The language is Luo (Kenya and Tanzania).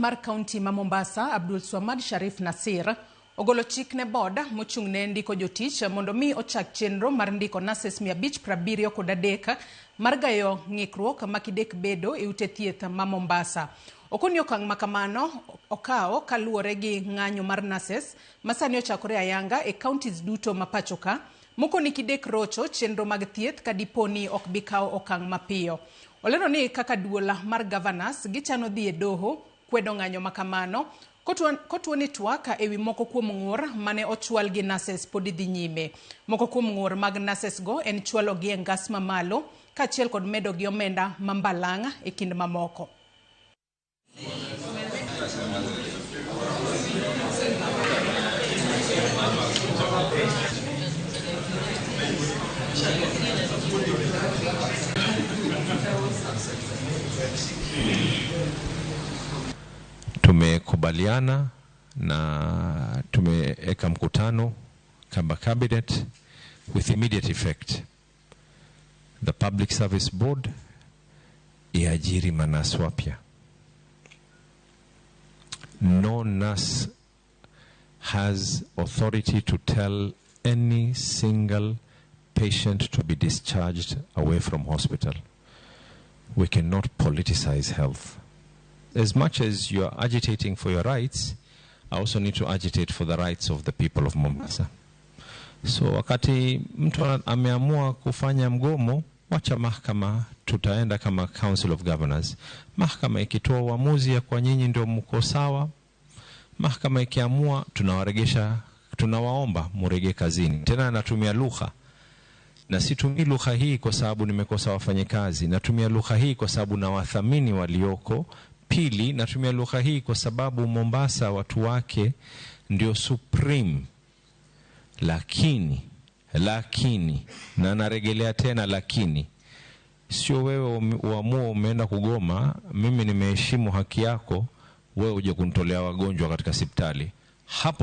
mar kaunti ma Mombasa, Abdul Swamad Sharif Nasir, ogolo chik ne board mochung' ne ndiko jotich mondo mi ochak chenro mar ndiko nurses 573 mar gayo ng'ikruok ma kidek bedo e ute thieth ma Mombasa. Okoni okang' ma kamano okawo kaluwore gi ng'anyo mar nurses ma sani ochakore ayanga e counties duto ma pacho ka, mokoni kidek rocho chenro mag thieth ka dipo ni ok bi kawo okang' mapiyo. Olero ni kaka duol mar governors gichano dhi e doho kwedo ng'anyo ma kamano kotuo ni twak ewi moko kuom ng'ur mane ochwal gi nurses pod dhi nyime. Moko kuom ng'ur mag nurses go en chwalo gi e ngas mamalo kaachiel kod medo gi omenda ma mbalang' e kind mamoko. Tumekubaliana na tumeweka mkutano kama cabinet with immediate effect. The Public Service Board iajiri manasi wapya. No nurse has authority to tell any single patient to be discharged away from hospital. We cannot politicize health. As much as you are agitating for your rights, I also need to agitate for the rights of the people of Mombasa. So wakati mtu ameamua kufanya mgomo, wacha mahakama, tutaenda kama Council of Governors. Mahakama ikitoa uamuzi ya kwa nyinyi ndio mko sawa, mahakama ikiamua, tunawaregesha, tunawaomba murejee kazini. Tena natumia lugha, na situmii lugha hii kwa sababu nimekosa wafanyikazi, natumia lugha hii kwa sababu nawathamini walioko. Pili, natumia lugha hii kwa sababu Mombasa watu wake ndio supreme. Lakini, na narejelea tena lakini, sio wewe uamue umeenda kugoma, mimi nimeheshimu haki yako, wewe uje kunitolea wagonjwa katika hospitali. Hapo